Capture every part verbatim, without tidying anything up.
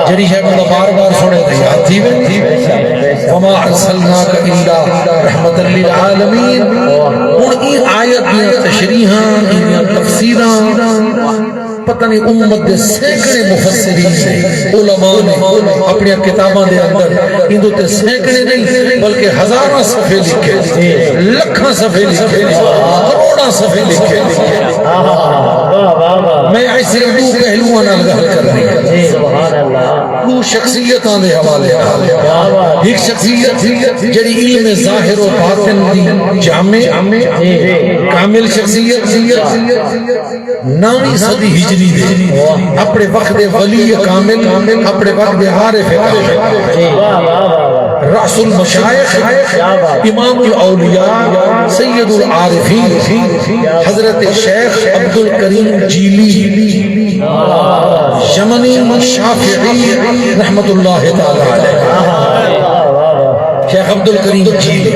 جڑی شے بندہ بار بار سنے تے یاد تھی ویندی۔ وما ارسلناک الا رحمتا للعالمین۔ ہن ایں آیت دیاں تشریحاں، ایندیاں تفسیراں، پتہ نہیں امت دے سینکڑے مفسرین نے، علماء نے اپنی کتاباں دے اندر ایندے تے سینکڑے نہیں بلکہ ہزاراں صفحے لکھے، لکھاں صفحے لکھے، کروڑاں صفحے لکھے۔ میں اج صرف ݙو پہلوؤں نال ڳالھ کرݨی ہے۔ ݙو شخصیتاں دے حوالے نال۔ ہک شخصیت جڑی علم ظاہر و باطن دی جامع، کامل شخصیت، نویں صدی ہجری دے اپنے وقت دے ولی کامل، اپنے وقت دے عارف کامل، رأس المشائخ، امام الاولیاء، سید العارفین، حضرت شیخ عبد الکریم جیلی، یمنی شافعی رحمت اللہ تعالی علیہ۔ شیخ عبد الکریم جیلی۔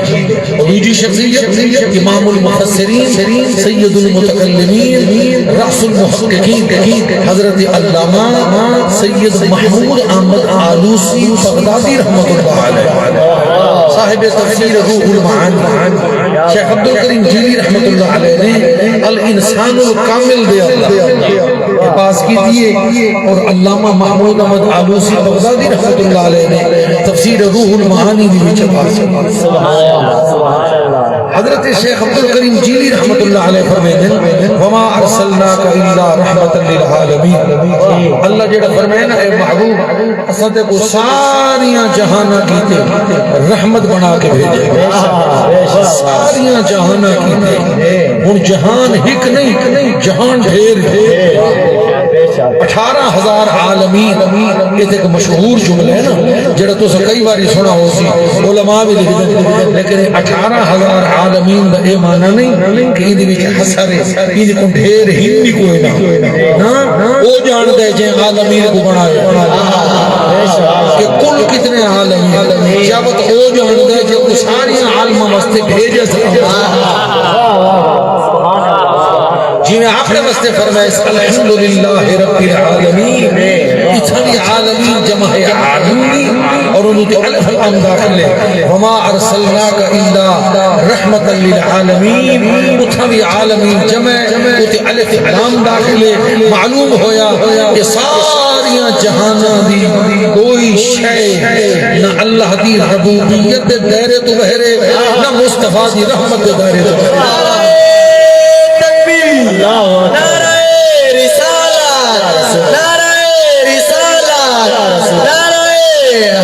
اور دوسری شخصیت امام المفسرین، سید المتکلمین، رأس المحققین، حضرت علامہ سید محمود احمد آلوسی بغدادی رحمت اللہ علیہ، صاحب تفسیر روح المعانی۔ شیخ عبد الکریم جیلی رحمت اللہ علیہ نے الانسان الکامل دے اندر یہ پاس کیتی ہے، اور علامہ محمود احمد آلوسی بغدادی رحمت اللہ علیہ نے تفسیر روح المعانی دی وچ پاس کیتی۔ حضرت شیخ عبد الکریم جیلی رحمت اللہ علیہ فرمیندے، وما ارسلناک الا رحمتا للعالمین۔ اللہ جڑا فرمائے نا، اے محبوب، اساں تے کو ساریاں جہاناں کیتے رحمت بنا کے بھیجے۔ ساریاں جہاناں کیتے۔ ہن جہان ہک نہیں، جہان ڈھیر ہے۔ اٹھارہ ہزار عالمین، یہ تے ایک مشہور جملہ ہے نا، جڑا تساں کئی واری سنا ہو سی، علماء بھی لکھ دے، لیکن اٹھارہ ہزار عالمین دا اے معنی نہیں کہ ایندے وچ حصر ہے، ایندے کو ڈھیر ہی نہیں کوئی نہ۔ نہ، او جاندا ہے جے عالمین کو بنایا۔ کہ کل کتنے عالمین، یا وت او جاندا ہے جے کو ساری عالم واسطے بھیجے سکتا۔ جی میں اپنے واسطے فرمائے، الحمدللہ رب العالمین، اتھاں بھی عالمین جمع ہے عالمی، اور انہوں تے الف لام داخل ہے۔ وما ارسلناک الا رحمتا للعالمین، اتھاں بھی عالمین جمع ہے، اتھاں الف لام داخل ہے۔ معلوم ہویا کہ ساریاں جہاناں دی کوئی شے نہ اللہ دی ربوبیت دے دائرے تو باہر ہے، نہ مصطفیٰ دی رحمت دے دائرے تو باہر ہے۔ نعرہ تکبیر، نعرہ رسالت، نعرہ رسالت، نعرہ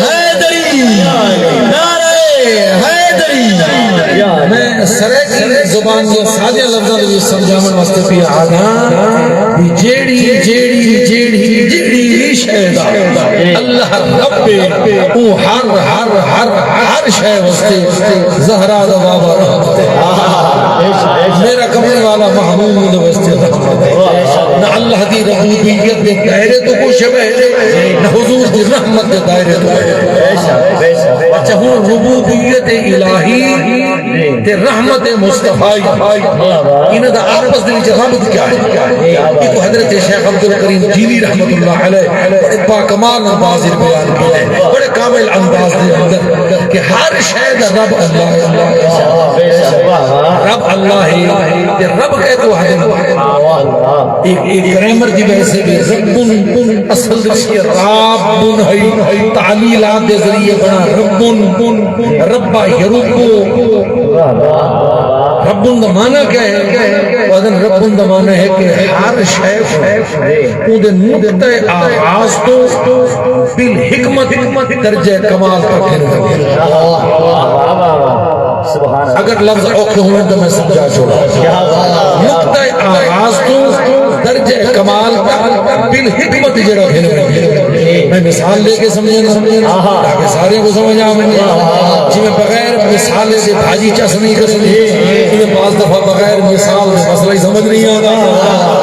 حیدری، نعرہ حیدری۔ میں سرائیکی زبان دے سادے لفظاں دے وچ سمجھاوݨ واسطے پیا آکھاں، بھی جیڑھی، جیڑھی، جیڑھی، جیڑھی وی شے دا اللہ رب ہے، او ہر، ہر، ہر، ہر شے واسطے زہرا دا بابا رحمت ہے۔ میرا کملی والا محبوب دے واسطے رحمت ہے۔ نہ اللہ دی ربوبیت دے دائرے تو کچھ ہے، نہ حضور دی رحمت دے دائرے تو ہے۔ اچھا، ہن ربوبیت الہی تے رحمت مصطفی، انہاں دا آپس دے وچ ربط کیا ہے؟ ایکو حضرت شیخ عبد الکریم جیلی رحمت اللہ علیہ بڑے باکمال انداز وچ بیان کیتے، بڑے کامل انداز دے اندر، کہ ہر شے دا رب اللہ ہے۔ رب اللہ ہے، تے رب کہہ کو حد ایک، ایک گرامر دی وجہ سے بھی ربن اصل وچ رابن ہے، تعلیلات دے ذریعے بنا ربن، ربا یربو۔ ربن دا معنی کیا ہے؟ وزن ربن دا معنی ہے کہ ہر شے کو اون دے نقطۂ آغاز تو بالحکمت درجۂ کمال تک گھن دے۔ اگر لفظ اوکھے ہوئے تو میں سمجھا چھوڑا۔ نقطۂ آغاز تو درجۂ کمال تک بالحکمت جڑا گھن دے۔ میں مثال لے کے سمجھے نا، تاکہ سارے کو سمجھ آ ونے۔ جی میں بغیر مثال دے بھاجی چس نہیں کریں گے، جی میں بعض دفعہ بغیر مثال دے مسئلہ ہی سمجھ نہیں آتا۔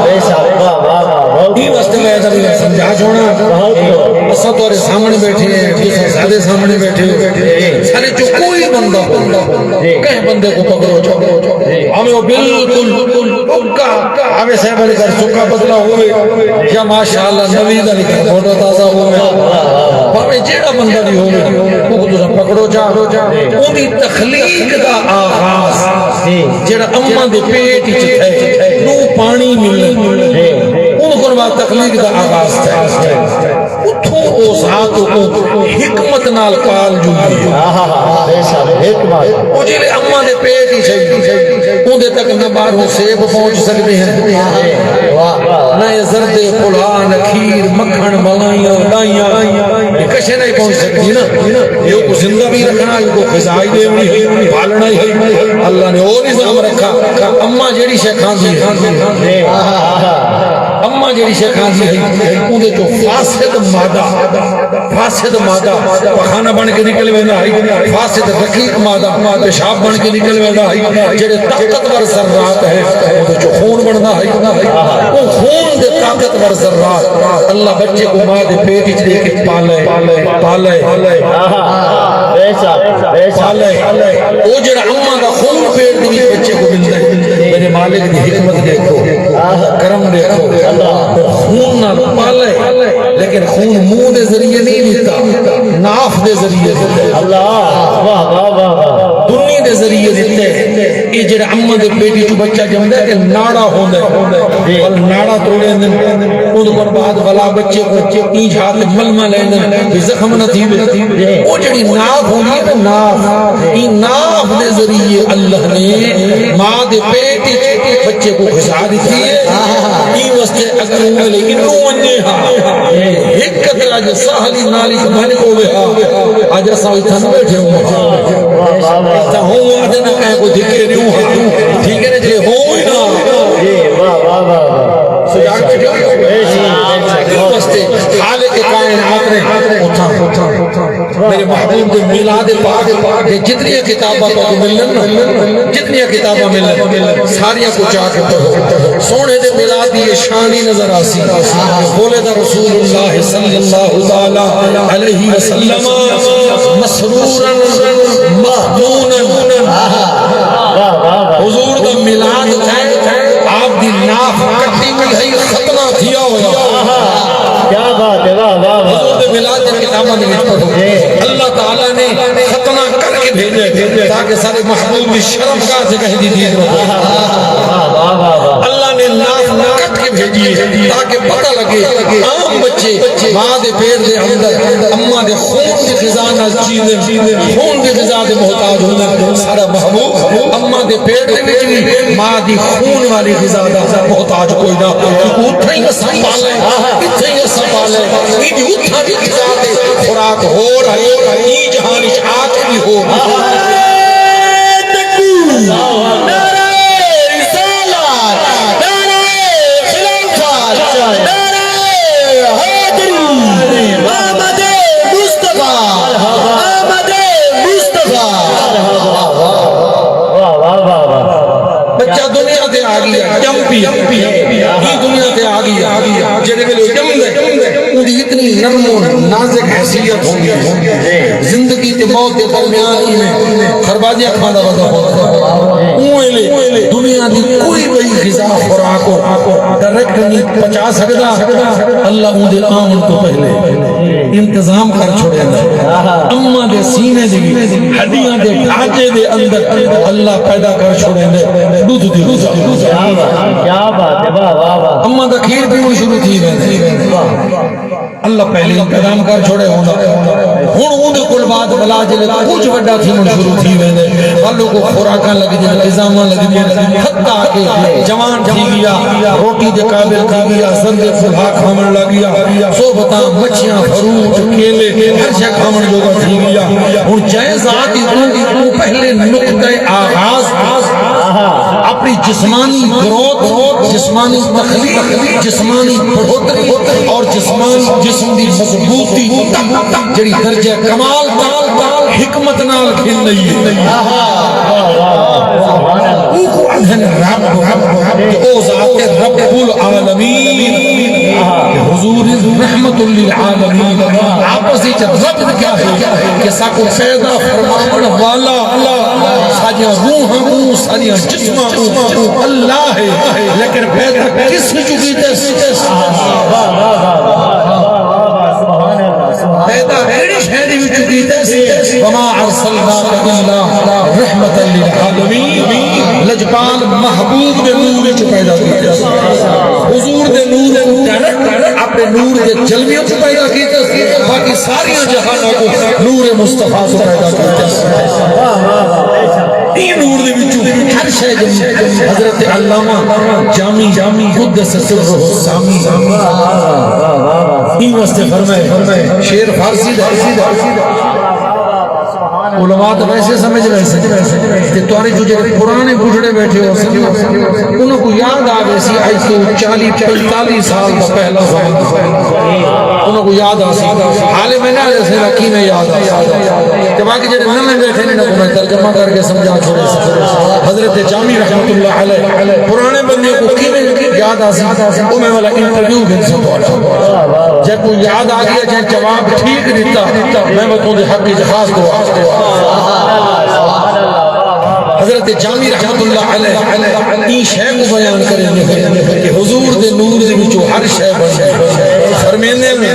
بے شک، واہ، واہ، واہ، بہت ایں واسطے میں ایسا بھی سمجھا چھوڑا۔ بہت خوب۔ اساں تہاݙے سامݨے بیٹھے ہیں، تساں ساݙے سامݨے بیٹھے ہو۔ ساݙے چوں کوئی بندہ ہو، جی۔ کہیں بندے کو پکڑو چھوڑو۔ جی۔ ہمیں وہ بالکل پکا، ہمیں صاحب علی گھر سکا پتلا ہوئے، یا ماشاءاللہ نوید علی گھر موٹا تازہ ہوئے۔ تخلیق دا آغاز جیڑا اماں دے پیٹ وچ تھئے، نوں پاݨی ملے، اوں کوں بعد تخلیق دا آغاز تھئے۔ اتھوں او ذات کوں حکمت نال پال جلدی ہے۔ او جیلے اماں دے پیٹ وچ ہئی، اوندے تک نہ ٻاہروں سیب پہنچ سڳدے ہن، نہ اے زردے پھلا، نہ کھیر، مکھݨ، ملائیاں، ݙائیاں، اے کشے نہ پہنچ سڳدی نا۔ اے اوکوں زندہ وی رکھݨا، اے اوکوں غذا وی ݙیوݨی ہئی، پالݨا ہی ہئی۔ اللہ نے او نظام رکھا۔ اماں جیڑھی شے کھاندی ہئی، اماں جیڑھی شے کھاندی ہئی، اوندے چوں فاسد مادہ، فاسد مادہ پخانہ بݨ کے نکل ویندا ہئی، فاسد رقیق مادہ پیشاب بݨ کے نکل ویندا ہئی۔ جیڑھے طاقتور ذرات ہیں، اوندے چوں خون بݨدا ہئی۔ او خون دے طاقتور ذرات اللہ بچے کوں ماں دے پیٹ وچ دے کے پالے، پالے، پالے۔ او جیڑھا اماں دا خون پیٹ دے وچ بچے کوں ملدا ہے، میرے مالک دی حکمت ݙیکھو، کرم ݙیکھو۔ او خون نال پالے، لیکن خون منہ دے ذریعے نہیں ݙتا، ناف دے ذریعے ݙتا۔ اللہ، واہ، واہ، واہ، واہ۔ دنی دے ذریعے ݙتے۔ اے جیڑھا اماں دے پیٹ وچ بچہ ڄمدا ہے، اے ناڑا ہوندا ہے۔ ول ناڑا توڑیندن، اوں کوں بعد ولا بچے کوں ایں جھا تے ملمہ لیندن، بھئی زخم نہ تھیوے۔ او جیڑھی ناف ہوندی ہے نا، ناف، ایں ناف دے ذریعے اللہ نے ماں دے پیٹ وچ بچے کوں غذا ݙتی ہے۔ ایں واسطے اگر اوں ویلے انوں ونڄے ہا، ہک قطرہ جے ساہ دی نالی وچ بھڄ پووے ہا، اڄ اساں اتھاں نہ ٻیٹھے ہوندے۔ واہ، واہ، واہ۔ اتھاں ہوں آہدے نہ کہیں کوں دھکے ݙیوں ہا۔ ٹھیک ہے نا جی، ہوں ہی نہ۔ جی، واہ، واہ، واہ، واہ۔ سجاڳ ٻیٹھے ہو۔ بے شک، بے شک۔ ایں واسطے خالق کائنات نے اتھاں، اتھاں، اتھاں۔ میرے محبوب دے میلاد پاک دے جتنیاں کتاباں تہاکوں ملن نا، جتنیاں کتاباں ملن، ساریاں کوں چا کے پڑھو۔ سوہݨے دے میلاد دی اے شان ہی نظر آسی۔ ولد رسول اللہ صلی اللہ تعالی علیہ وسلم مسرورا مخدونا۔ واہ، واہ، واہ۔ حضور دا میلاد تھئے، آپ دی ناف کٹی وی ہئی، ختنہ تھیا ہویا۔ کیا بات ہے، واہ، واہ، واہ۔ حضور دے میلاد دی کتاباں دے وچ پڑھو۔ جی۔ اللہ تعالیٰ نے ختنہ کر کے بھیجے تاکہ سارے محبوب دی شرمگاہ تے کہیں دی دید رہے۔ واہ، واہ، واہ، واہ۔ اللہ نے ناف کٹ کے بھیجی ہے تاکہ پتہ لگے عام بچے ماں دے پیٹ دے اندر اماں دے خون دی غذا نال جیندن، خون دی غذا دے محتاج ہوندن۔ سارا محبوب اماں دے پیٹ دے وچ وی ماں دی خون والی غذا دا محتاج کوئی نہ، کیونکہ اتھاں ہی اساں پالے، اتھاں ہی اساں پالے، ایندی اتھاں دی غذا تے خوراک ہور ہے، ایں جہان وچ آ کے وی ہور ہے۔ نعرہ تکبیر، نعرہ رسالت، نعرہ خلافت، نعرہ حیدری، آمد مصطفیٰ، آمد مصطفیٰ۔ واہ، واہ، واہ، واہ۔ بچہ دنیا تے آ ڳیا، ڄم پیا، ایں دنیا تے آ ڳیا۔ جیڑھے ویلے ڄمدے، اوندی اتنی نرم و نازک حیثیت ہوندی ہے۔ زندگی تے موت دے درمیان ایویں خربازیاں کھاندا ودا ہوندا ہے۔ اوں ویلے دنیا دی کوئی ٻئی غذا خوراک کوں ڈائریکٹ نہیں پچا سڳدا، اللہ اوندے آوݨ توں پہلے انتظام کر چھوڑیندا ہے۔ اماں دے سینے دی ہڈیاں دے ڈھانچے دے اندر اللہ پیدا کر چھوڑیندا ہے ݙدھ دی غذا۔ کیا بات ہے، کیا بات ہے، واہ، واہ، واہ۔ اماں دا کھیر پیوݨ شروع تھی ویندے۔ اللہ پہلے انتظام کر چھوڑے ہوندا۔ ہݨ اوندے کول بعد ولا جلے کجھ وݙا تھیوݨ شروع تھی ویندے، ول اوکوں خوراکاں لڳدیاں، غذاواں لڳدیاں، حتیٰ کہ جوان تھی ڳیا، روٹی دے قابل تھی ڳیا، زردے پھلا کھاوݨ لڳ ڳیا، صحبتاں، مچھیاں، فروٹ، کیلے، ہر شے کھاوݨ جوڳا تھی ڳیا۔ ہݨ جئیں ذات دی اوندی کوں پہلے نقطۂ آغاز اپݨی جسمانی گروتھ، جسمانی تخلیق، جسمانی بڑھوتری اور جسمان، جسم دی مضبوطی تک جیڑھی درجۂ کمال تک حکمت نال گھن لئی ہے۔ اوکوں آہدن رب، تے او ذات رب العالمین، حضور رحمت للعالمین۔ آپس وچ رب کیا ہے کہ ساکوں پیدا فرماوݨ والا، ساݙیاں روحاں کوں، ساݙیاں جسماں کوں اللہ ہے، لیکن پیدا کس وچوں کیتے؟ پیدا کیڑھی شے دے وچوں کیتے؟ وما ارسلناک الا لجپال محبوب دے نور وچ پیدا کیتا۔ حضور دے نور کوں ڈائریکٹ اپݨے نور دے جلویاں چ پیدا کیتا، باقی ساریاں جہاناں کوں نور مصطفیٰ توں پیدا کیتا۔ ایں نور دے وچوں ہر شے ڄمی۔ حضرت علامہ جامی، جامی قدس سرہ السامی، ایں واسطے فرمائے، فرمائے، شعر فارسی دا، علماء تاں ویسے سمجھ ویسے، تے تہاݙے جو جیڑھے پراݨے ٻڈھڑے ٻیٹھے ہوسن، انہاں کوں یاد آ ویسی، اڄ توں چالیہہ پنجتالیہہ سال دا پہلا زمانہ۔ انہاں کوں یاد آسی۔ حالے میں نہ ݙسے نا کیویں یاد آسی۔ تے باقی جیڑھے نویں ٻیٹھے نے، انہاں کوں میں ترجمہ کر کے سمجھا چھوڑے۔ حضرت جامی رحمت اللہ علیہ پراݨے بندے کوں کیویں یاد آسی، او میں والا انٹرویو گھنسوں تہاݙا۔ جے کوں یاد آ ڳیا، جے جواب ٹھیک ݙتا، میں وتوں دے حق وچ خاص دعا۔ حضرت جامی رحمت اللہ علیہ ایں شے کوں بیان کریندے ہوئے کہ حضور دے نور دے وچوں ہر شے بݨدی۔ فرمیندے نے،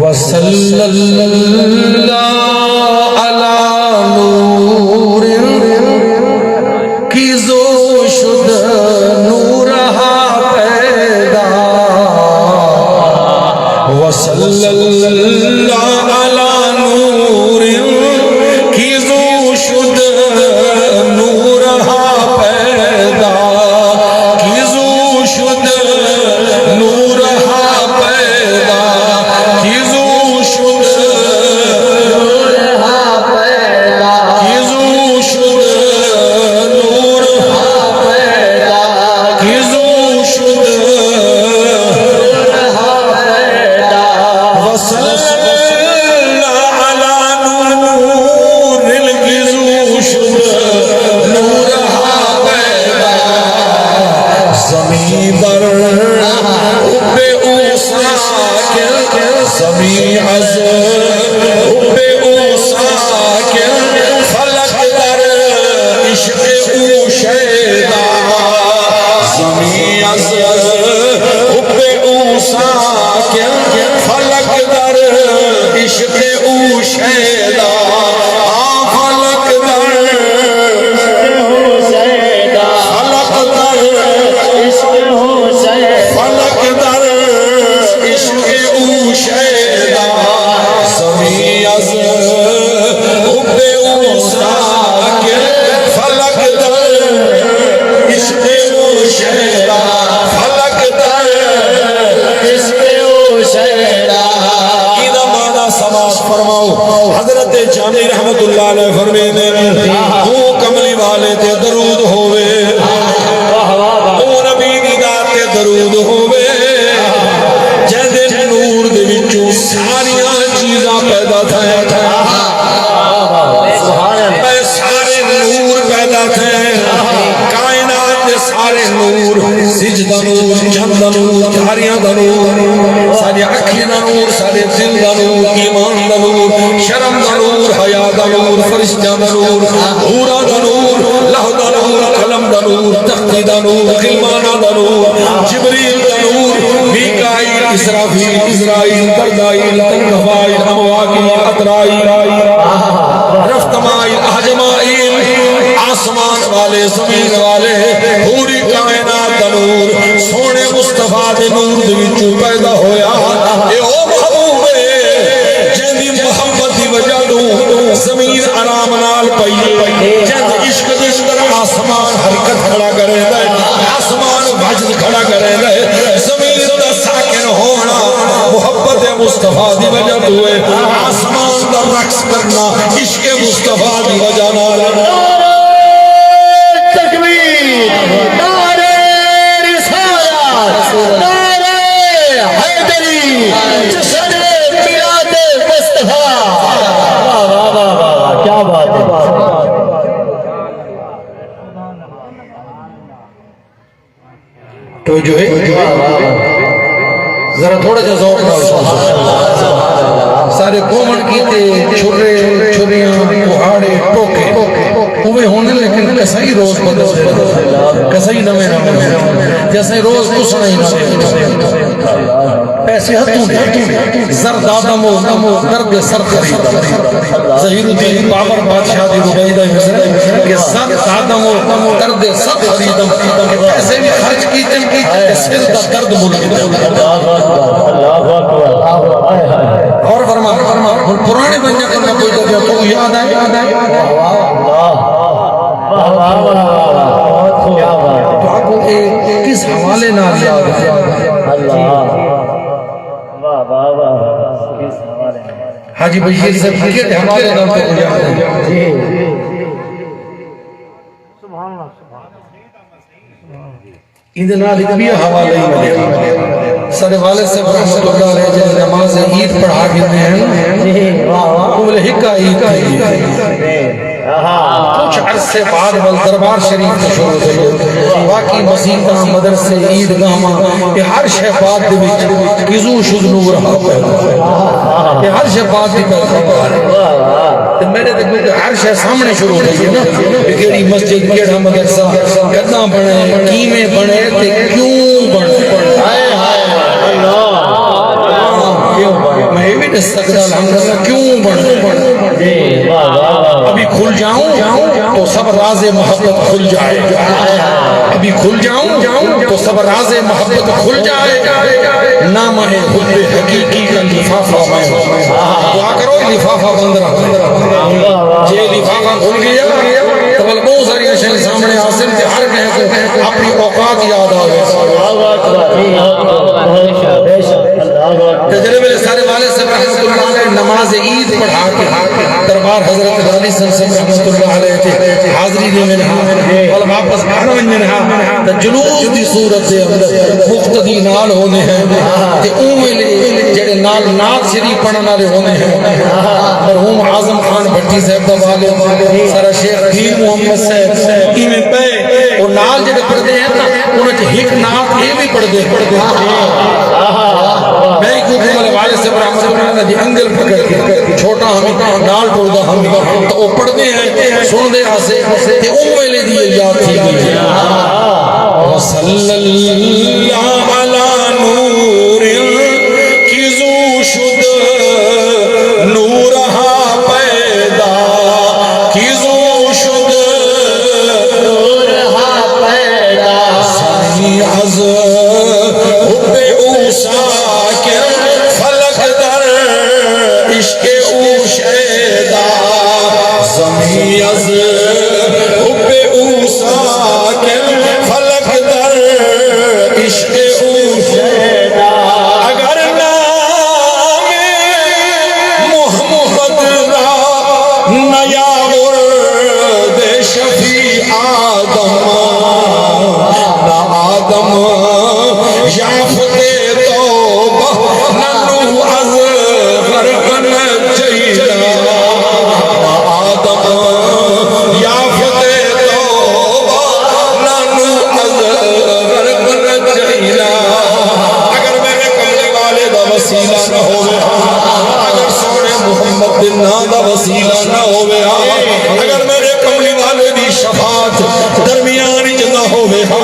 وصلی اللہ علی نور، کیزو شد نورہا پیدا۔ وصلی اللہ علی نور، کیزو شد نورہا پیدا، کیزو شد نورہا پیدا، کیزو شد نورہا پیدا، کیزو شد نورہا پیدا، کیزو شد نورہا پیدا۔ وصلی اللہ علی نور، کیزو شد نورہا پیدا۔ زمین در حب او ساکن، زمین از حب او ساکن، فلک در عشق او شیدا۔ زمین از حب او ساکن، فلک در عشق او شیدا۔ آ فلک در، فلک در، فلک در عشق او شیدا۔ زمین از حب او ساکن، فلک در عشق او شیدا، فلک در عشق او شیدا۔ ایندا معنی سماعت فرماؤ۔ حضرت جامی رحمت اللہ علیہ فرمیندے نے، او کملی والے تے درود ہووے، او نبی دی ذات تے درود ہووے، جیندے نور دے وچوں ساریاں چیزاں پیدا تھئن۔ سبحان اللہ۔ اے سارے نور پیدا تھئن۔ کائنات دے سارے نور، سجھ دا نور، چندر دا نور، تاریاں دا نور، ساݙیاں اکھیں دا نور، ساݙے دل دا نور، ایمان دا نور، شرم دا نور، حیا دا نور، فرشتیاں دا نور، حوراں دا نور، لوح دا نور، قلم دا نور، تختی دا نور، غلماناں دا نور، جبریل دا نور، میکائیل، اسرافیل، عزرائیل، تردائیل، تنگفائیل، امواکیل، اطرائیل، رفتمائیل، احجمائیل، آسمان والے، زمین والے، پوری کائنات دا نور سوہݨے مصطفیٰ دے نور دے وچوں پیدا ہویا۔ اے او محبوب ہے جیندی محبت دی وجہ توں زمین آرام نال پئی ہے، جیندے عشق دے اندر آسمان حرکت کھڑا کریندا ہے، آسمان وجد کھڑا کریندا ہے۔ زمین دا ساکن ہووݨا محبت مصطفیٰ دی وجہ توں ہے، آسمان دا رقص کرنا عشق مصطفیٰ دی وجہ نال۔ نعرہ تکبیر، نعرہ رسالت، نعرہ حیدری، جشن میلاد مصطفیٰ۔ واہ، واہ، واہ، واہ، واہ، کیا بات ہے۔ توجہ ہے؟ ذرا تھوڑا جہا ذوق نال سنو۔ سارے گھومݨ کیتے، چھرے، چھریاں، کہاڑے، ٹوکے۔ اوویں ہوندن، لیکن کسائی روز بدلدے رہندن، کسائی نویں نویں ہوندن۔ تے اساں روز پسݨا ہی نہ پیسے ہتھوں ݙے۔ زر دادم و درد سر خریدم۔ ظہیر الدین بابر بادشاہ دی رباعی دا مصرع ہے کہ زر دادم و درد سر خریدم۔ پیسے بھی خرچ کیتے، کیتے، سر دا درد مل گیا۔ اللہ اکبر، اللہ اکبر۔ غور فرما، ہن پرانے بندے کوں میں پچھدا پیاں، تہاکوں یاد آئے؟ واہ، واہ، واہ، واہ، واہ، کیا بات ہے۔ تہاکوں اے کس حوالے نال یاد آئے؟ اللہ۔ واہ، واہ، واہ، واہ، کس حوالے نال؟ حاجی بشیر صاحب، کیڑھے حوالے نال تہاکوں یاد آئے؟ جی۔ سبحان اللہ، سبحان اللہ۔ ایندے نال ہک ٻیا حوالہ ہی ملیا۔ ساݙے والد صاحب رحمۃ اللہ علیہ جیڑھے نماز عید پڑھا گھندے ہن، جی، واہ، واہ۔ او ویلے ہک عید تھی ڳئی۔ کجھ عرصے بعد ول دربار شریف تے شروع تھئی۔ باقی مسیتاں، مدرسے، عید گاہواں، اے ہر شے بعد دے وچ کزو شد نور ہا پیدا۔ اے ہر شے بعد دی پیداوار ہے۔ تے میݙے تے کیونکہ ہر شے سامݨے شروع تھئی ہے نا، کہ کیڑھی مسجد، کیڑھا مدرسہ، کݙاں بݨے، کیویں بݨے تے کیوں بݨے۔ ہائے ہائے، اللہ۔ کیوں بݨے؟ میں یہ بھی دس سکتا الحمدللہ، کیوں بݨے؟ جی، واہ، واہ، واہ، واہ۔ ابھی کھل جاؤں تو سب راز محبت کھل جائے۔ ابھی کھل جاؤں تو سب راز محبت کھل جائے۔ نامہ حب حقیقی کا لفافہ میں ہوں۔ دعا کرو، لفافہ بند رکھ۔ جے لفافہ کھل ڳیا، تاں ول ٻہوں ساریاں شئیں سامݨے آسن تے ہر کہیں کوں اپݨی اوقات یاد آوے۔ اللہ اکبر، اللہ اکبر، بے شک، بے شک، اللہ اکبر۔ تے جیڑھے ویلے ساݙے والد صاحب رحمۃ اللہ علیہ نماز عید پڑھا کے دربار حضرت غازی سن صاحب رحمۃ اللہ علیہ تے حاضری ݙیون ہا، ول واپس گھر ونڄن ہا، تے جلوس دی صورت دے اندر مقتدی نال ہوندے ہن۔ تے اوں ویلے جیڑھے نال نعت شریف پڑھݨ والے ہوندے ہن، مرحوم اعظم خان بھٹی صاحب دا والد، سارا شیخ پیر محمد صاحب، ایویں پئے او نال جیڑھے پڑھدے ہن نا، انہاں چ ہک نعت اے وی پڑھدے۔ میں کیونکہ والے والد صاحب رحمۃ اللہ دی انگل پکڑ کے چھوٹا ہم نال ٹردا ہم، تو او پڑھدے ہیں، سݨدے ہاسے، تے اوں ویلے دی یاد تھی ڳئی۔ وصلی اللہ علی نور، کزو شد نور ہا پیدا، کزو شد نور ہا پیدا۔ سائیں از حب او ساکن، فلک در عشق او شیدا۔ زمین از حب او ساکن، فلک در عشق او شیدا۔ اگر نام محمد را نیاورد شفیع آدم، نہ آدم یافت توبہ، نہ نوح از غرق نجینا۔ نہ آدم یافت توبہ، نہ نوح از غرق نجینا۔ اگر میرے کملی والے دا وسیلہ نہ ہووے، اگر سوہݨے محمد دے ناں دا وسیلہ نہ ہووے، اگر میرے کملی والے دی شفاعت درمیان وچ نہ ہووے ہا،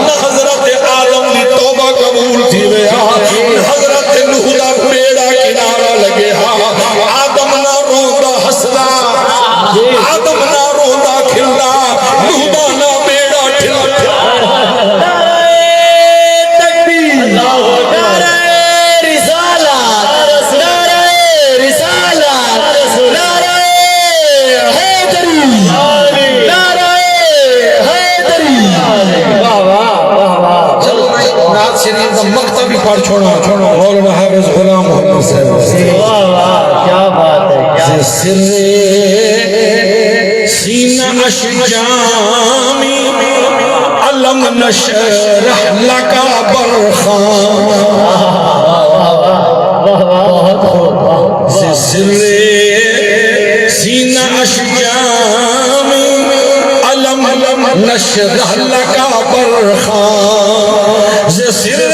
نہ حضرت آدم دی توبہ قبول تھیوے ہا، نہ حضرت نوح دا بیڑا کنارہ لڳے ہا۔ آدم نہ روندا ہسدا، آدم نہ روندا کھلدا، نوح دا نہ بیڑا ٹھلدا۔ نعرہ تکبیر، نعرہ رسالت، نعرہ رسالت، نعرہ حیدری، نعرہ حیدری۔ واہ، واہ، واہ، واہ۔ چلو، میں نعت شریف دا مقطع بھی پڑھ چھوڑاں، مولانا حافظ غلام محمد صاحب۔ واہ، واہ، کیا بات ہے، کیا ز سر سینہ اش جامی، الم نشرح لک برخاں۔ ز سر سینہ اش جامی، الم نشرح لک برخاں۔ ز سر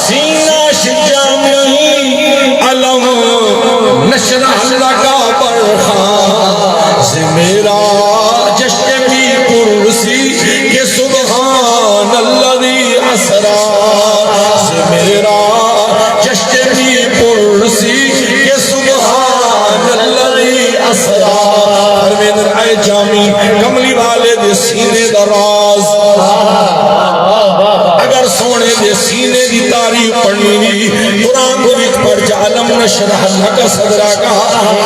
سینہ اش جامی، الم نشرح لک برخاں۔ میرا جشن بھی پرسی کہ سبحان الذی اسرا، میرا جشن بھی پرسی کہ سبحان الذی اسرا۔ فرمیندن، اے جامی، کملی والے دے سینے دا راز۔ اگر سونے دے سینے دی تعریف پڑھنی وی، قرآن دے وچ پڑھ جا، الم نشرح لک صدرک۔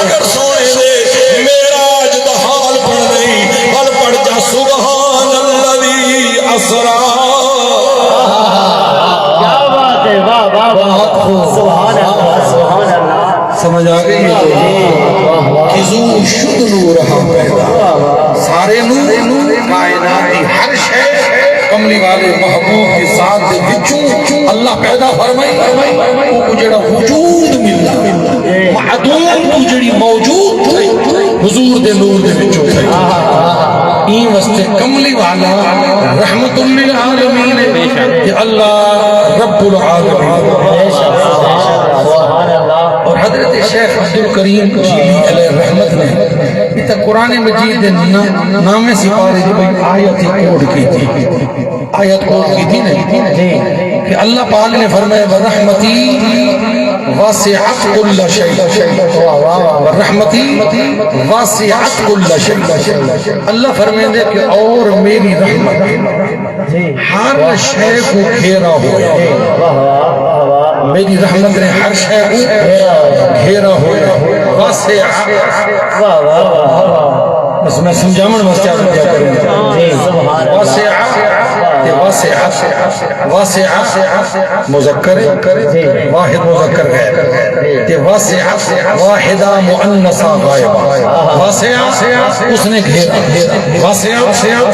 اگر سونے دے معراج دا حال پڑھنی، ول پڑھ جا سبحان الذی اسرا۔ کیا بات ہے، واہ، واہ، واہ۔ بہت خوب۔ سبحان اللہ، سبحان اللہ۔ سمجھ آ گئی ہے؟ جی، واہ، واہ۔ کہ ذو شد نور ہاں پیدا۔ سارے نور، کائنات دی ہر شے کملی والے محبوب دی ذات دے وچوں اللہ پیدا فرمائی۔ اوکوں جڑا وجود ملدا، معدوم کوں جڑی موجود تھئی، حضور دے نور دے وچوں تھئی۔ ایں واسطے کملی والا رحمت للعالمین ہے، تے اللہ رب العالمین۔ اور حضرت شیخ عبدالکریم جیلی علیہ رحمت نے اتھاں قرآن مجید دے ن-، نویں سپارے دی کوئی آیت ہی کوٹ کیتی۔ آیت کوٹ کیتی نا، جی۔ کہ اللہ پاک نے فرمایا، "ورحمتی وسعت کل شیء۔" واہ، واہ، واہ۔ "ورحمتی وسعت کل شیء۔" اللہ فرمیندے کہ اور میری رحمت، جی، ہر شے کوں گھیرا ہویا۔ واہ، واہ، واہ، واہ۔ میری رحمت نے ہر شے کوں گھیرا ہویا۔ وسع۔ واہ، واہ، واہ، واہ۔ بس میں سمجھاوݨ واسطے عرض کیا کروں۔ جی، سبحان اللہ۔ وسع تے وسعت۔ وسع مذکر ہے، جی۔ واحد مذکر غائب۔ تے وسعت واحدہ مؤنثہ غائبہ۔ وسع اس نے گھیرا، وسع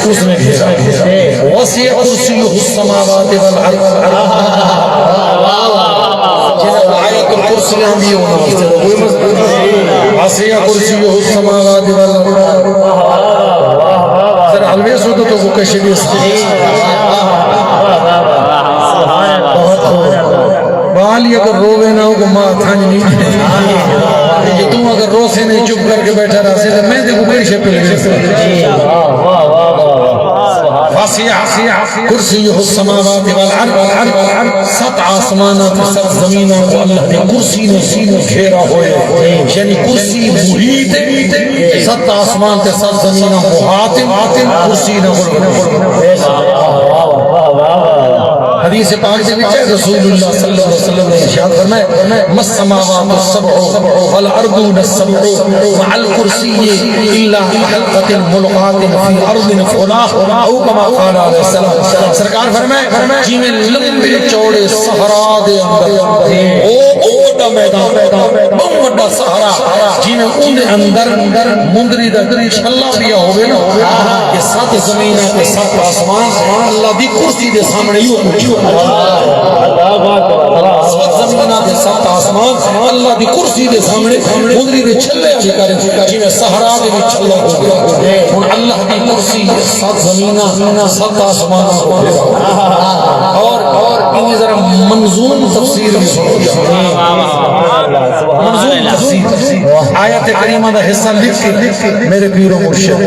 اس نے گھیرا۔ وسع کرسیہ السماوات والارض۔ جنہاں آیت الکرسی آندی ہے، انہاں واسطے کوئی مسئلہ نہیں۔ وسع کرسیہ السماوات والارض۔ ذرا الویس ہو تو، تو کو کشے بھی اس۔ بہت خوب۔ بال ہی اگر رووے نہ ہو کو ماں تھنج نہیں۔ کہ توں اگر روسے نہیں، چپ کر کے بیٹھا رہسے، تو میں تے کو کئی شے پل گئی۔ وسع کرسیہ السماوات والارض۔ ست آسماناں تے ست زمیناں کو اللہ دی کرسی نے سینو گھیرا ہوئے۔ یعنی کرسی محیط ہے، ست آسمان تے ست زمیناں محاط ہیں، کرسی نہ۔ حدیث پاک دے وچ ہے، رسول اللہ صلی اللہ علیہ وسلم نے ارشاد فرمایا، "ما السماوات السبع والارضون السبع مع الکرسی الا کحلقۃ ملقاۃ فی ارض فلاۃ"، او کما قال علیہ السلام۔ سرکار فرمائے، جویں لمبے چوڑے صحرا دے اندر، او، او وݙا میدان، بہت وݙا صحرا، جویں اوندے اندر مندری دا چھلا پیا ہووے نا، کہ ست زمیناں تے ست آسمان اللہ دی کرسی دے سامنے ہی ہو۔ ست زمیناں تے ست آسمان اللہ دی کرسی دے سامنے مندری دے چھلے چ کر، جویں صحرا دے وچ چھلا ہو گیا۔ ہن اللہ دی کرسی ست زمیناں، ست آسمان ہو گیا۔ اور، اور ان ذرا منظوم تفسیر بھی سنو۔ منظوم تفسیر، آیت کریمہ دا حصہ لکھ کے میرے پیر و مرشد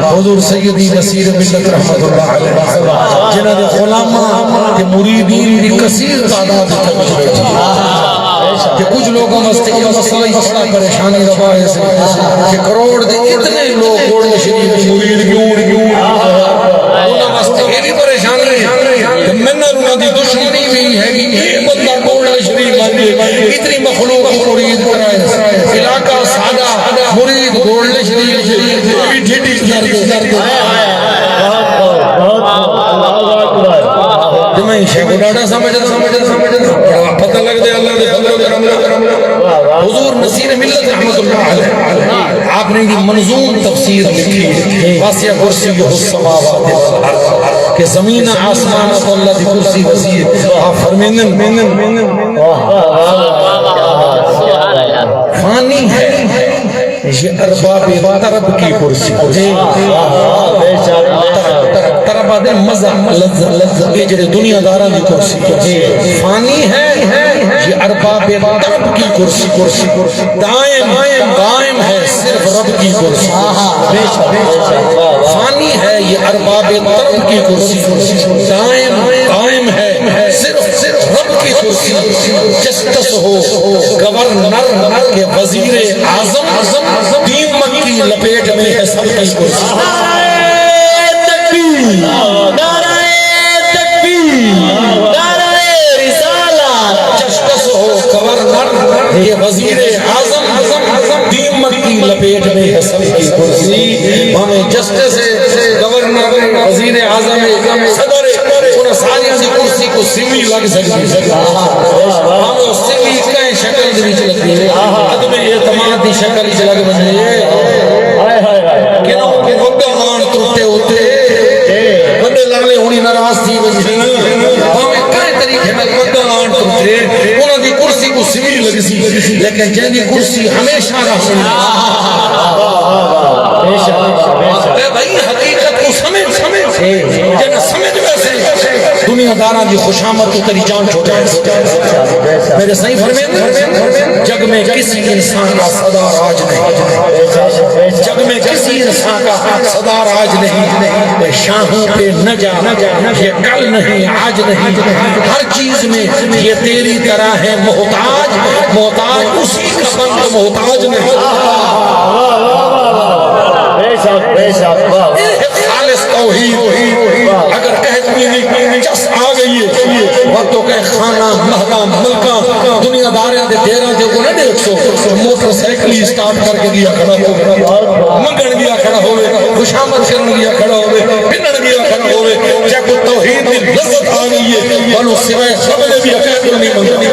حضور سیدی نصیر ملت رحمت اللہ علیہ، جنہاں دے غلاماں تے مریدین دی کثیر تعداد اتھے پہنچ بیٹھی ہے۔ کہ کچھ لوگوں واسطے یہ مسئلہ ہی بڑا پریشانی دا باعث ہے کہ کروڑ دے اتنے لوگ گولڈن شریف دے مرید کیوں، کیوں؟ انہاں واسطے یہ بھی پریشانی ہے کہ میں نال انہاں دی دشمنی بھی ہے کہ یہ بندہ گولڈن شریف ونڄ کے اتنی مخلوق کوں مرید کرائے۔ علاقہ ساݙا، مرید گولڈن شریف دے، یہ بھی ڈھڈ اچ درد ہے۔ تے میں شے کو ݙاڈھا سمجھدا، سمجھدا، سمجھدا۔ پتہ لڳدے اللہ دے فضل و کرم دا۔ حضور نصیر ملت رحمت اللہ علیہ، آپ نے دی منظوم تفسیر لکھی، وسع کرسیہ السماوات والارض، کہ زمین آسمان تے اللہ دی کرسی وسیع ہے۔ آپ فرمیندن، فانی ہے یہ ارباب طرب کی کرسی۔ طرب، طرب، طرب آدھے مزہ، لذت، لذت، یہ جڑے دنیا داراں دی کرسی۔ فانی ہے یہ ارباب طرب کی کرسی، کرسی، کرسی۔ دائم قائم ہے صرف رب کی کرسی۔ فانی ہے یہ ارباب طرب کی کرسی، دائم قائم ہے صرف، صرف رب کی کرسی۔ جسٹس ہو گورنر کے وزیر اعظم، دیمک کی لپیٹ میں ہے سب کی کرسی۔ نعرہ تکبیر، نعرہ تکبیر، نعرہ رسالت۔ جسٹس ہو گورنر، یہ وزیر اعظم، دیمک کی لپیٹ میں ہے سب کی کرسی۔ بھاویں جسٹس ہے، گورنر ہے، وزیر اعظم ہے، صدر ہے، انہاں ساریاں دی کرسی کوں سوی لڳ سڳدی ہے۔ بھاویں او سوی کہیں شکل دے وچ لڳے، عدم اعتماد دی شکل وچ لڳ ونڄے۔ ہائے، ہائے، ہائے۔ کیوں کہ وڳا آن ترٹے اتے وݙے لالے ہوݨی ناراض تھی ونڄن۔ بھاویں کہیں طریقے نال وڳا آن ترٹے، انہاں دی کرسی کوں سوی لڳسی، لیکن جیندی کرسی ہمیشہ رہسی۔ اے بھائی، حقیقت کوں سمجھ، سمجھ۔ جݙاں سمجھ ویسے، دنیا داراں دی خوشامد توں تیری جان چھوٹ ویسی۔ میرے سائیں فرمیندے، جگ میں کسی انسان کا سدا راج نہیں، جگ میں کسی انسان کا سدا راج نہیں، شاہوں پہ نہ جا، یہ کل نہیں، آج نہیں، ہر چیز میں یہ تیری طرح ہے محتاج، محتاج اسی کا بند محتاج نہیں۔ بے شک، بے شک، واہ، واہ۔ اے خالص توحید۔ اگر کہیں کوں ایندی چس آ ڳئی ہے، وت توں کہیں خانہ، مہداں، ملکاں، دنیا داریاں دے دیراں دے اڳوں نہ ݙیکھسو، موٹر سائیکل ہی سٹارٹ کر کے ڳیا کھڑا ہووے، منگݨ ڳیا کھڑا ہووے، خوشامد کرݨ ڳیا کھڑا ہووے، پنݨ ڳیا کھڑا ہووے، جے کوں توحید دی لذت آ ڳئی ہے، ولوں سوائے خبرے دی حقیقت نہیں منگݨی۔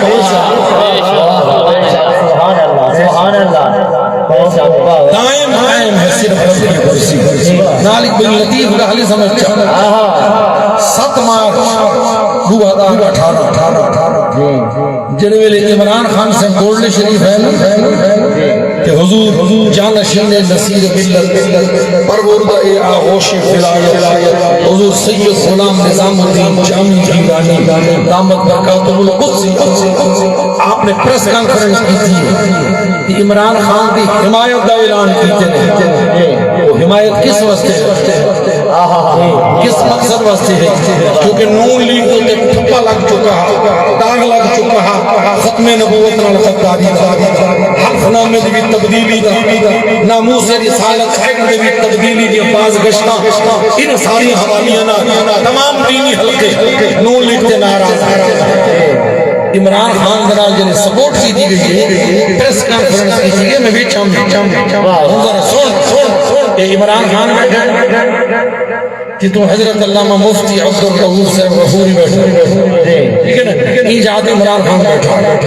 سبحان اللہ، سبحان اللہ۔ دائم قائم ہے صرف رب کی کرسی۔ نال ہک بن لطیف ڳالھ سمجھ چا۔ ست مارچ ݙو ہزار اٹھارہ، جیڑھے ویلے عمران خان صاحب گولڈن شریف ہے نا، تے حضور جانشین نصیر ملت، پروردہ آغوش ولایت، حضور سید غلام نظام الدین جامی گیلانی دامت برکاتہ القدس، آپ نے پریس کانفرنس کیتی ہے۔ عمران خان دی حمایت دا اعلان کیتے نے۔ او حمایت کس واسطے ہے؟ کس مقصد واسطے ہے؟ کیونکہ نون لیگ دے تے ٹھپا لگ چکا ہے، داغ لگ چکا ہے، ختم نبوت نال غداری دا، حلف نامے دی وی تبدیلی دا، ناموس رسالت ایکٹ دے وی تبدیلی دیاں بازگشتاں، انہاں ساریاں حوالیاں نال تمام دینی حلقے نون لیگ تے ناراض ہیں۔ عمران خان دے نال جیڑھی سپورٹ کیتی ڳئی ہے، پریس کانفرنس کیتی ڳئی ہے، میں وچ ہم، ہم ذرا سن، سن، سن، اے عمران خان بیٹھا ہے، جتوں حضرت علامہ مفتی عبدالرؤف صاحب غفوری بیٹھا ہے۔ ٹھیک ہے نا؟ ایں جاہ تے عمران خان بیٹھا ہے۔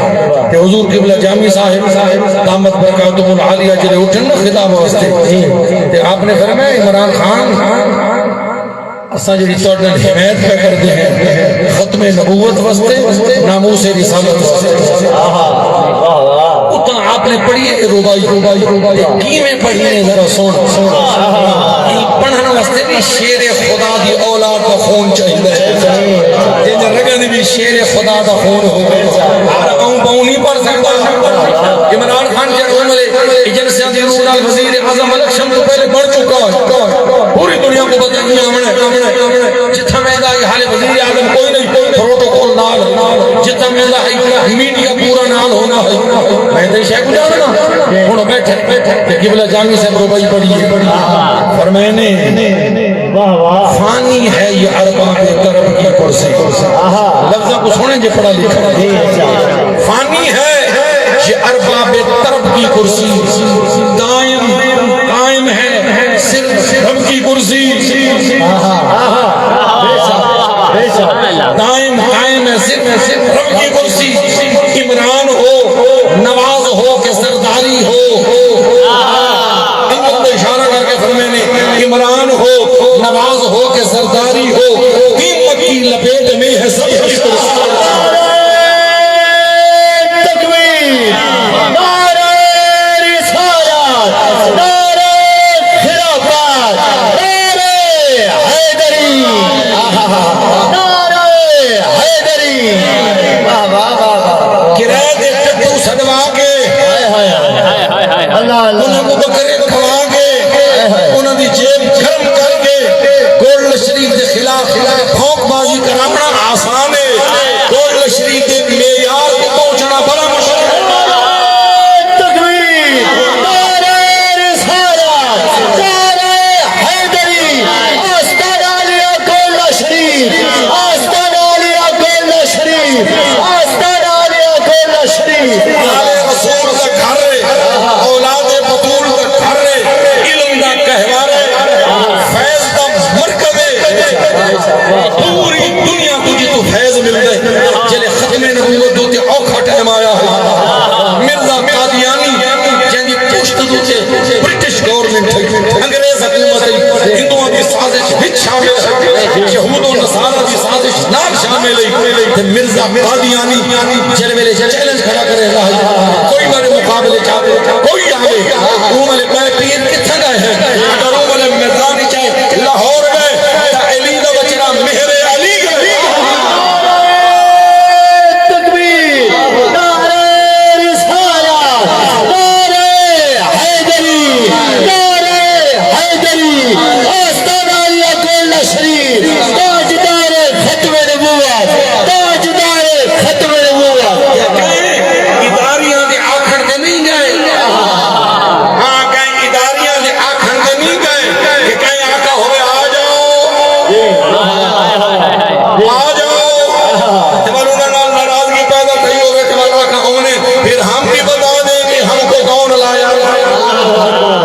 تے حضور قبلہ جامی صاحب دامت برکاتہم العالیہ جیڑھے اٹھن نا خطاب واسطے، تے آپ نے فرمایا، عمران خان، اساں جیڑھی تہاڈے نال حمایت پیا کردے ہیں ختم نبوت واسطے، ناموس رسالت واسطے۔ اتھاں آپ نے پڑھی ہے اے رباعی، رباعی، رباعی۔ کیویں پڑھی ہے ذرا سن۔ ایں پڑھن واسطے بھی شیر خدا دی اولاد دا خون چاہیدا ہے۔ جیندے رگاں دی بھی شیر خدا دا خون ہووے۔ ہر آؤں باؤں نہیں پڑھ سکدا۔ عمران خان جیڑھے عمر ایجنسیاں دی روح نال وزیر اعظم الیکشن توں پہلے بݨ چکا ہے۔ پوری دنیا کوں پتہ ہے ایں آوݨا ہے۔ جتھاں ویندا ہے، حالے وزیر اعظم کوئی نہیں، پروٹوکول نال۔ جتھاں ویندا ہے، میڈیا پورا نال ہوندا ہے۔ میں تے شے کوں ڄاݨدا۔ ہݨ بیٹھے، تے قبلہ جامی صاحب رباعی پڑھی ہے۔ فرمائے نے، واہ، واہ۔ فانی ہے یہ ارباب طرب کی کرسی۔ آہا۔ لفظاں کوں سݨے جے پڑھا لکھا۔ جی، اچھا۔ فانی ہے یہ ارباب طرب کی کرسی، دائم قائم ہے صرف رب کی کرسی۔ آہا۔ بے شک، بے شک۔ دائم قائم ہے صرف، صرف رب کی کرسی۔ عمران ہو، نواز ہو کہ سرداری ہو۔ انگت تے اشارہ کر کے فرمائے نے، عمران ہو، نواز ہو کہ سرداری ہو، دیمک کی لپیٹ میں ہے سب کی کرسی۔ تکبیر، نعرہ رسالت، نعرہ خلافت، نعرہ حیدری، نعرہ حیدری۔ واہ، واہ، واہ، واہ۔ قرائت قادیانی جیڑھے ویلے چیلنج کھڑا کریندا ہئی، کوئی میرے مقابلے چ آوے، کوئی آوے، اوں ویلے میں پیر کتھاں دا ہے؟ اگر اوں ویلے میدان وچ آئے، لاہور ڳئے، تاں علی دا بچڑا مہر علی ڳئے۔ تکبیر، نعرہ رسالت، نعرہ حیدری، نعرہ حیدری، آستانہ اللہ کولڈ شریف، تاجدار ختم نبوت، تاجدار ختم نبوت۔ کہیں اداریاں دے آکھݨ تے نہیں ڳئے۔ ہاں، کہیں اداریاں دے آکھݨ تے نہیں ڳئے کہ کہیں آکھا ہووے، "آ جاؤ، آ جاؤ۔" تے ول انہاں نال ناراضگی پیدا تھئی ہووے، تے ول آکھا ہووے، "پھر ہم بھی بتا دیں کہ ہم کو کون لایا۔"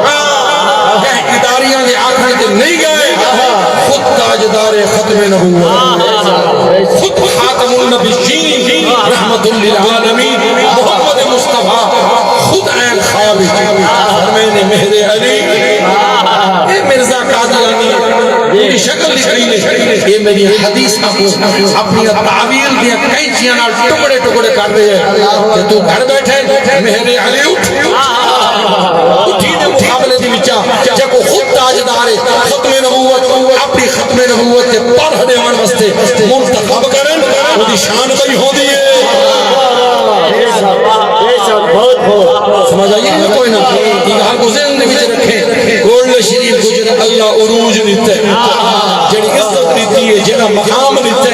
ہاں، کہیں اداریاں دے آکھݨ تے نہیں ڳئے۔ خود تاجدار ختم نبوت، خود خاتم النبیین، رحمت للعالمین، محمد مصطفیٰ خود عین خواب وچ فرمائے نے، مہر علی، اے مرزا قادیانی، میری شکل دکھائی نے، اے میری حدیثاں کوں اپنی تعویل دیاں قینچیاں نال ٹکڑے ٹکڑے کر رہے ہیں۔ تے تو گھر بیٹھے، مہر علی اٹھ، اٹھی دے مقابلے دی وچا، جے کو خود تاجدار ہے، ختم نبوت، اپنی ختم نبوت تے پرہ ݙیوݨ واسطے منتخب کرن، اودی شان بئی ہوندی ہے۔ بہت، بہت۔ سمجھ آئی ہے کوئی نہ؟ یہ ڳالھ کو ذہن دے وچ رکھیں۔ گولڈ شریف کو جڑا اللہ عروج ݙتے، جڑی عزت ݙتی ہے، جڑا مقام ݙتے،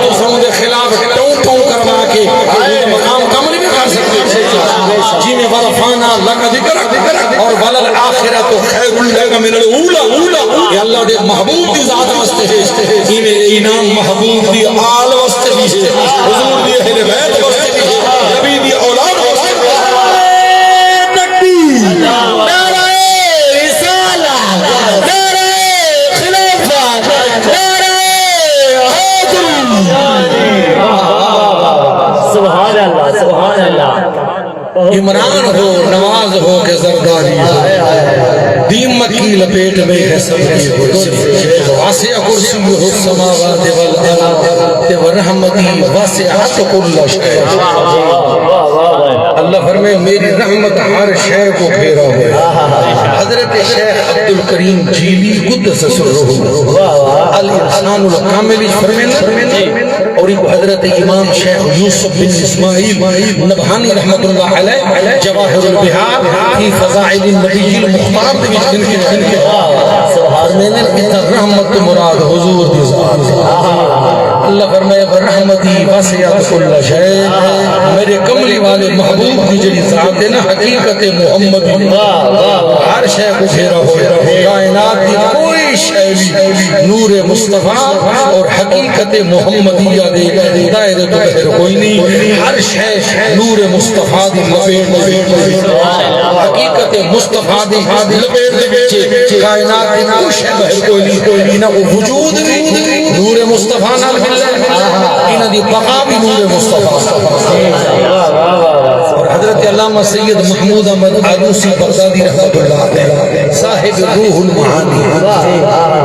تو سمجھ خلاف ٹوں ٹوں کروا کے اے مقام کم نہیں کر سکتے۔ جی میں ورفعنا لک ذکرک اور وللآخرۃ خیر لک من الاولی، اے اللہ دے محبوب دی ذات واسطے ہے، ایویں اے انعام محبوب دی آل واسطے بھی ہے، حضور دی اہل بیت واسطے بھی ہے، نبی دی اولاد واسطے بھی ہے۔ تکبیر، نعرہ رسالت، نعرہ خلافت، نعرہ حیدری۔ سبحان اللہ، سبحان اللہ۔ عمران ہو، نواز ہو کہ زرداری ہو، دین مکی لپیٹ میں ہے سب کی کرسی۔ وسع کرسیہ السماوات والارض، تے ورحمتی وسعت کل شیء۔ اللہ فرمائے، میری رحمت ہر شے کو گھیرا ہوا ہے۔ حضرت شیخ عبدالکریم جیلی قدس سرہ الانسان الکامل وچ فرمائے، اور ایک حضرت امام شیخ یوسف بن اسماعیل نبہانی رحمۃ اللہ علیہ جواہر البحار فی فضائل النبی المختار دے وچ گھن کے، گھن کے فرمیندے، اتھاں رحمت تو مراد حضور دی ذات۔ اللہ فرمائے، "ورحمتی وسعت کل شیء"، میرے کملی والے محبوب دی جڑی ذات ہے نا، حقیقت محمدی، ہر شے کو گھیرا ہویا۔ کائنات دی کوئی شے بھی نور مصطفیٰ اور حقیقت محمدیہ دے دائرے تو باہر کوئی نہیں۔ ہر شے نور مصطفیٰ دی لپیٹ دے وچ، حقیقت مصطفیٰ دی لپیٹ دے وچ۔ کائنات دی کوئی شے باہر کوئی نہیں۔ انہاں کو وجود بھی نور مصطفیٰ نال ملدا ہے، انہاں دی بقا بھی نور مصطفیٰ۔ اور حضرت علامہ سید محمود احمد آلوسی بغدادی رحمۃ اللہ علیہ، صاحب روح المعانی،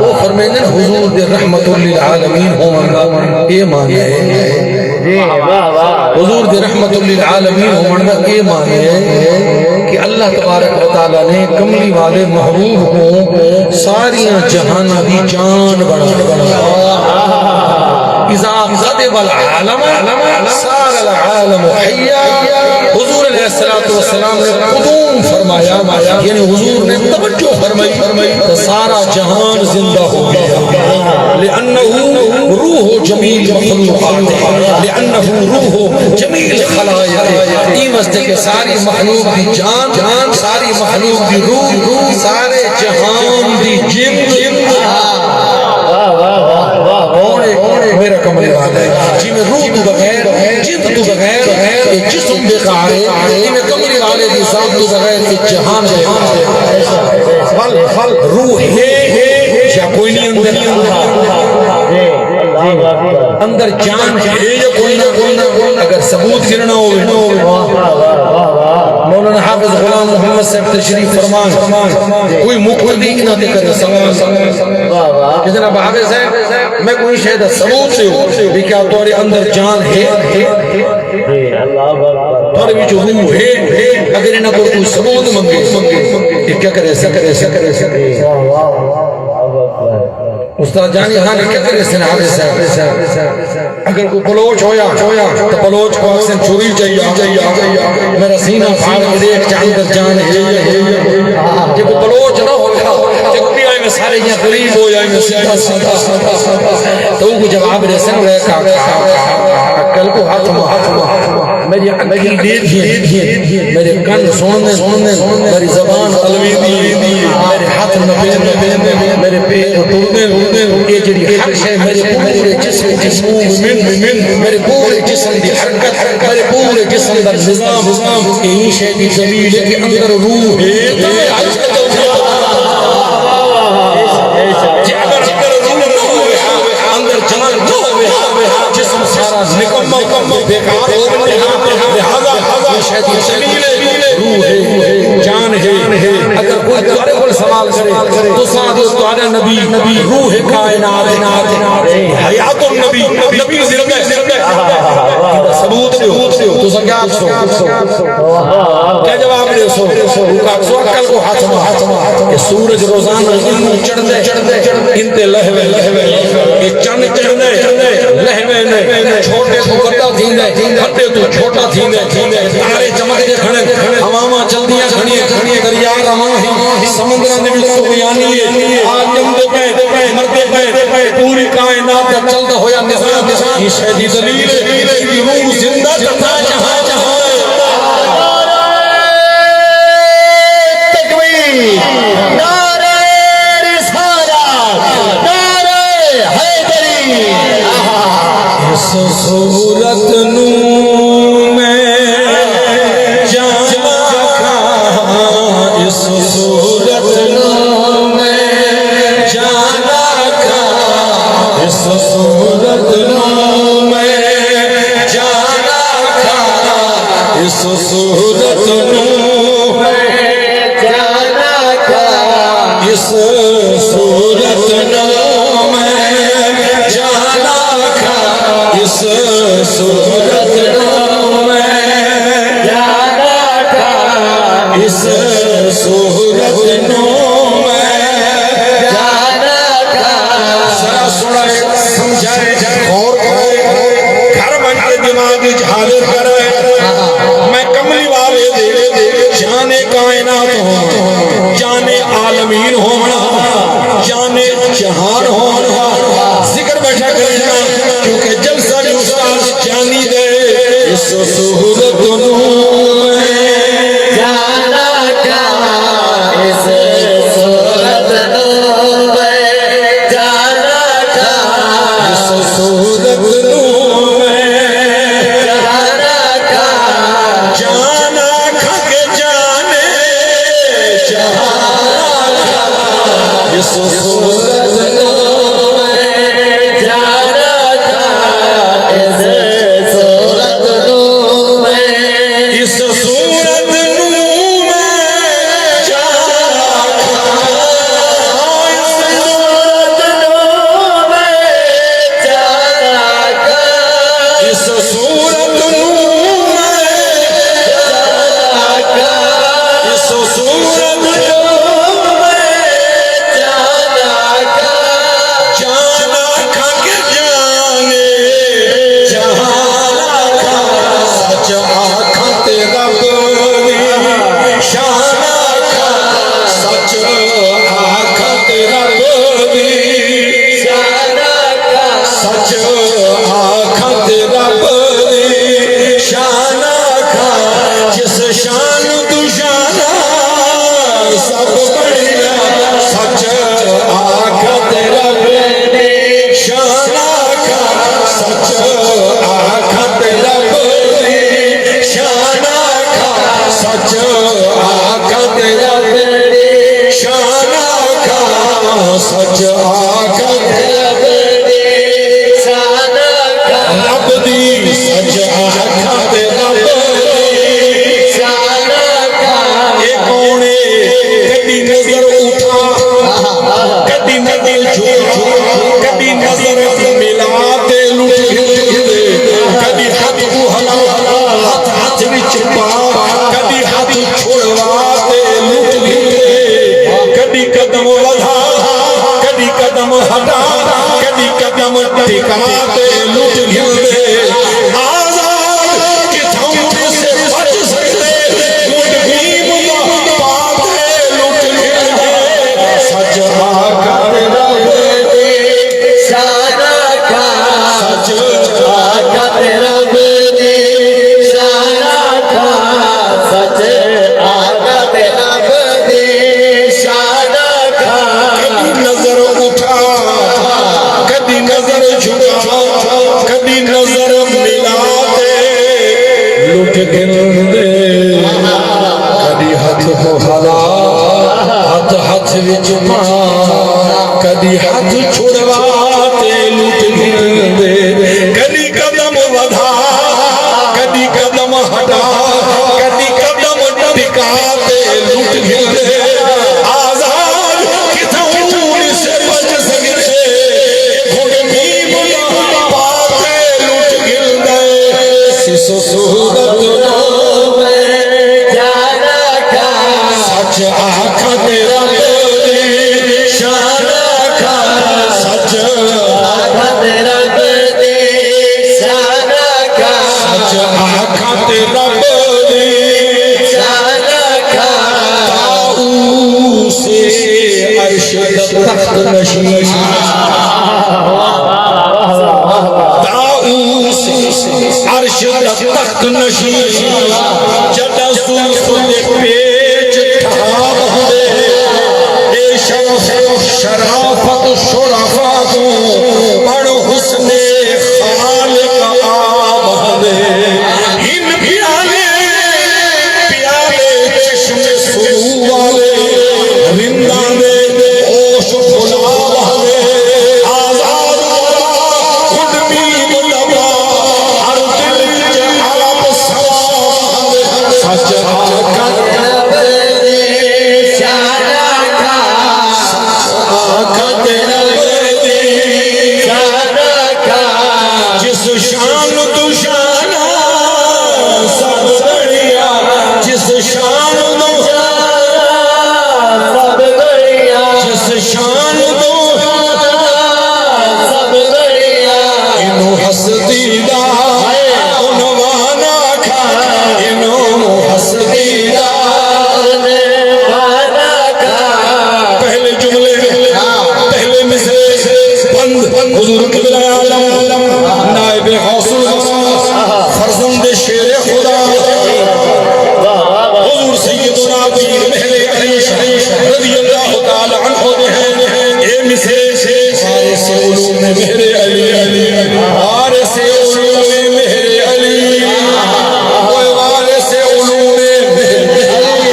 وہ فرمیندے نے، حضور دے رحمت للعالمین ہووݨ دا اے معنی ہے۔ جی، واہ، واہ۔ حضور دے رحمت للعالمین ہووݨ دا اے معنی ہے کہ اللہ تبارک و تعالیٰ نے کملی والے محبوب کو ساریاں جہاناں دی جان بݨا، بݨا۔ اذا غضب العالم صار العالم حیا۔ حضور علیہ الصلوۃ والسلام نے قدوم فرمایا، یعنی حضور نے توجہ فرمائی، فرمائی تو سارا جہان زندہ ہو گیا۔ لأنہ روح جمیع مخلوقات، لأنہ روح جمیع خلائق، ایں واسطے کہ ساری مخلوق دی جان، ساری مخلوق دی روح، سارے جہان دی جند۔ واہ، واہ، واہ، واہ۔ کون ہے؟ میرا کملی والا ہے۔ جی میں روح تو بغیر، جند تو بغیر، اے جسم بیکار ہے، جی میں کملی والے دی ذات تو بغیر اے جہان بیکار ہے۔ روح ہے یا کوئی نہیں اندر؟ اندر جان ہے یا کوئی نہ؟ اگر ثبوت گھنݨا ہووے، مولانا حافظ غلام محمد صاحب تشریف فرمان، کوئی مقتدی انہاں تے کرے سوال۔ جناب حافظ صاحب، میں کوئی شے دا ثبوت ݙیو، بھی کیا تہاݙے اندر جان ہے؟ تہاݙے وچ روح ہے؟ اگر انہاں کول کوئی ثبوت منگے، یہ کیا کرے سکے؟ استاد جانی خان کیا کرے سن حافظ صاحب؟ اگر کوئی بلوچ ہویا تو بلوچ کو آکھسن چھری چاہیے، میرا سینہ پھاڑ کے دیکھ چاہے اندر جان ہے۔ جے کوئی بلوچ نہ ہویا، تے کبھی آئے میں سارے جیاں غریب ہو جائیں میں سیدھا سیدھا۔ تو وہ جواب دے سن، وہ کہا، عقل کو ہاتھ مار، میری اکھی دیکھ، میرے کن سن، میری زبان الوی دی، میرے ہاتھ نبے، میرے پیر ٹردے، یہ جڑی ہر شے میرے پورے جسم، جسم، میرے پورے جسم دی حرکت، میرے پورے جسم دا نظام، یہ شے دی دلیل ہے کہ اندر روح ہے۔ جے اگر اندر روح نہ ہووے، اندر جان نہ ہووے، جسم سارا نکمل بیکار ہو ویندے۔ لہذا یہ شے دی دلیل ہے، روح ہے، جان ہے۔ اگر کوئی تہاݙے کول سوال کرے، تساں آکھو تہاݙا نبی روح کائنات، حیات النبی، نبی زندہ ہے۔ ثبوت ݙیو۔ تساں کیا آکھسو؟ کیا جواب ݙیسو؟ عقل کو ہاتھ مار کہ سورج روزانہ ان چڑھدے، ان تے لہوے، یہ چن چڑھدے، لہوے نے، چھوٹے توں وݙا تھیندے، وݙے توں چھوٹا تھیندے، تارے چمکدے کھڑے، ہواواں چلدیاں کھڑیاں، دریا رواں ہے، سمندراں دے وچ طغیانی ہے، آ ڄمدے پئے، مردے پئے، پوری کائنات دا چلدا ہویا نظام، یہ شے دی دلیل ہے، روح زندہ تھا جہاں جہاں۔ تکبیر، نعرہ رسالت، نعرہ حیدری۔ اس صورت نوں میں جانا کھاں، اس صورت نوں میں جانا کھاں، اس صورت نوں میں جانا کھاں، اس صورت نوں میں جانا کھاں، اس صورت نوں میں جانا کھاں، اس صورت نوں میں جانا کھاں، اس صورت نوں میں جانا کھاں۔ ذرا سݨے، سمجھے، غور کرے، گھر ونڄ کے دماغ وچ حاضر کرے۔ میں کملی والے دے جان کائنات ہووݨ، جان عالمین ہووݨ، جان جہان ہووݨ، ذکر بیٹھا کرے نا، کیونکہ جلسہ جو استاد جانی دے۔ اس صورت نوں میں جانا کھاں، اس صورت نوں میں جانا کھاں، اس صورت نوں میں جانا کھاں، جانا کھاں کہ جانے جہان وچ پا، کݙی ہتھ چھڑوا تے لٹ گھندے، کݙی قدم ودھا، کݙی قدم ہٹا، کݙی قدم ٹکا تے لٹ گھندے۔ آزاد کتھاؤں ݙسے بچ سڳدے، ڳنڈھ بھیم دا پا تے لٹ گھندے۔ سچ آکھا تے رب دی شان آکھا، سچ آکھا تے رب دی شان آکھا، سچ آکھا تے رب دی شان آکھا۔ کݙی نظر اٹھا، کݙی نظر جھکا، کݙی نظر ملا تے لٹ گھندے۔ کݙی ہتھ کوں ہلا، ہتھ ہتھ وچ پا، کݙی ہتھ چھڑوا تے لٹ گھندے۔ کݙی قدم ودھا، کݙی قدم ہٹا، کݙی قدم ٹکا تے لٹ گھندے۔ آزاد کتھاؤں ݙسے بچ سڳدے، ڳنڈھ بھیم دا پا تے لٹ گھندے۔ سس صورت نو میں جان آکھا، سچ آکھا تے رب دی شان آکھا، سچ آکھا تے رب دی شان آکھا، سچ آکھا تے رب دی شان آکھا۔ طاؤوس عرش دا تخت نشین، طاؤوس عرش دا تخت نشین، جݙاں صوف دے پیچ ٹھا ٻہندے۔ اے شمس شرافت شرفا کوں بݨ حسن خالق آ ٻہندے۔ ہن پیالے، پیالے چشم سرو والے، رنداں دے ہوش بھلا ٻہندے۔ آزاد ڳنڈھ بھیم دا پا، ہر دل وچ آپ سوا ٻہندے۔ سچ آکھا تے رب دی شان آکھا، سچ آکھا تے رب دی شان آکھا۔ جس شان توں شان سب ڳݨیا، جس شان توں سب ڳݨیا، جس شان توں سب ڳݨیا۔ اینوں ہستی دا عنوان آکھا، اینوں ہستی دا عنوان آکھا۔ پہلے جملے، پہلے مصرعے بند۔ حضور قبلہ عالم، نائب غوث الغوث، فرزند شیر خدا، حضور سیدنا پیر مہر علی رضی اللہ تعالی عنہ دے ہیں۔ اے مصرعے وارث علوم مہر علی، وارث علوم مہر علی، اوئے وارث علوم مہر علی۔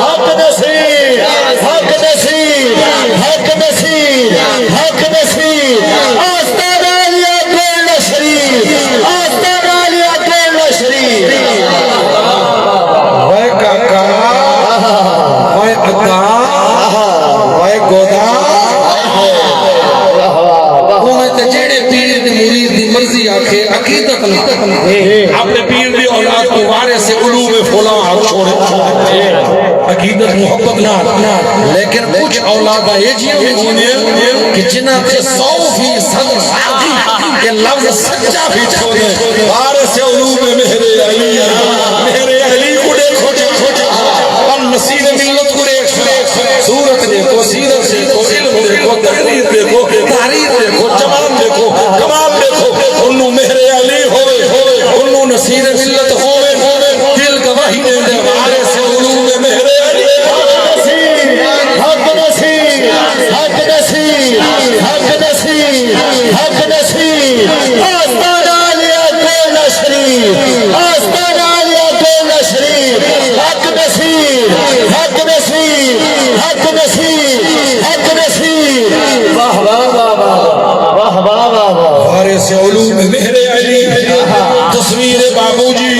حق نصیب، حق نصیب، حق نصیب، حق نصیب۔ آستانہ عالیہ گولڈ شریف، آستانہ عالیہ گولڈ شریف۔ وے کاکا، وے ادا، وے گودا۔ انہاں تے جیڑھے پیر دی مرید دی مرضی آکھے، عقیدت نال اپݨے پیر دی اولاد کوں وارث علوم فلاں آکھ چھوڑے۔ عقیدت محبت نال، لیکن کجھ اولاداں ایجھیاں وی ہوندیاں کہ جنہاں تے سو فیصد راضی، اے لفظ سچا وی ہوندے۔ وارث علوم مہر علی، مہر علی کوں ݙیکھو، ݙیکھو، ݙیکھو۔ پر نصیر ملت کوں ݙیکھو، صورت ݙیکھو، سیرت ݙیکھو، علم ݙیکھو، تقریر ݙیکھو، تحریر ݙیکھو، جمال ݙیکھو، کمال ݙیکھو۔ انہوں مہر علی ہووے، انہوں نصیر ملت ہووے، دل گواہی ݙیندے، وارث علوم مہر علی۔ حق نصیب، حق نصیب، حق نصیب، حق نصیب۔ آستانہ عالیہ گولڈ شریف، آستانہ عالیہ گولڈ شریف۔ حق نصیب، حق نصیب، حق نصیب، حق نصیب۔ واہ، واہ، واہ، واہ۔ واہ، واہ، واہ، واہ۔ وارث علوم مہر علی، تصویر بابو جی،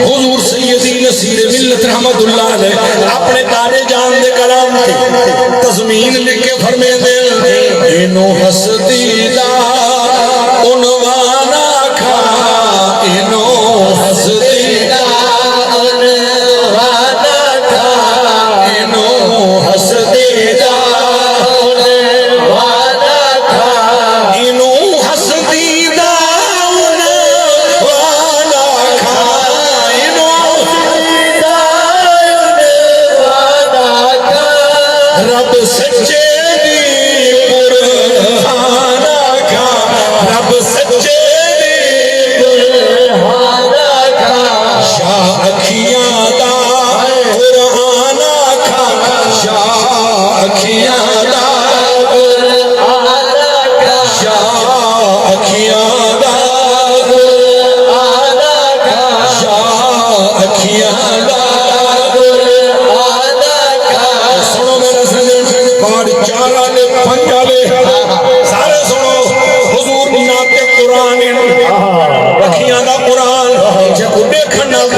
حضور سیدی نصیر ملت رحمت اللہ علیہ اپݨے تاجے جان دے کلام تے تضمین لکھ کے فرمیندے، اینوں ہستی دا عنوان آکھاں، اینوں ہستی دا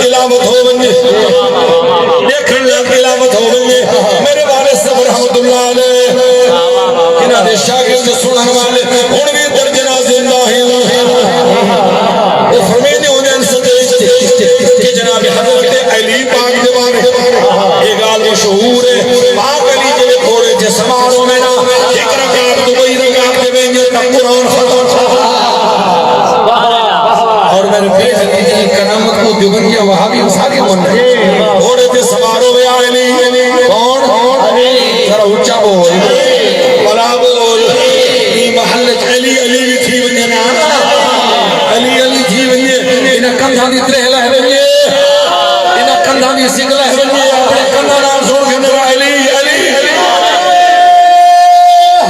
تلاوت ہو ونڄے، ݙیکھݨ نال تلاوت ہو ونڄے۔ میرے والد صاحب رحمت اللہ علیہ، انہاں دے شاگرد سݨݨ والے ہݨ وی درجناں زندہ ہن۔ او فرمیندے ہوندے ہن سٹیج تے کہ جناب حضرت علی پاک دے بارے اے ڳالھ مشہور ہے، پاک علی جیڑھے گھوڑے تے سوار ہووے نا، ہک رکعت تے ٻئی رکعت تے ویندے تاں قرآن ختم۔ اور میرے پیٹ کی کرامت کو دیوبندیاں وہابی ساری من گھوڑے تے سوار ہووے علی۔ کون؟ ذرا اچا بول، بلا بول۔ ایں محل وچ علی علی وی تھی ونڄے نا، علی علی تھی ونڄے، انہاں کندھاں دی تریہہ لہہ ونڄے، انہاں کندھاں دی سنگ لہہ ونڄے، اپݨے کندھاں نال سݨ کے میرا علی، علی، علی۔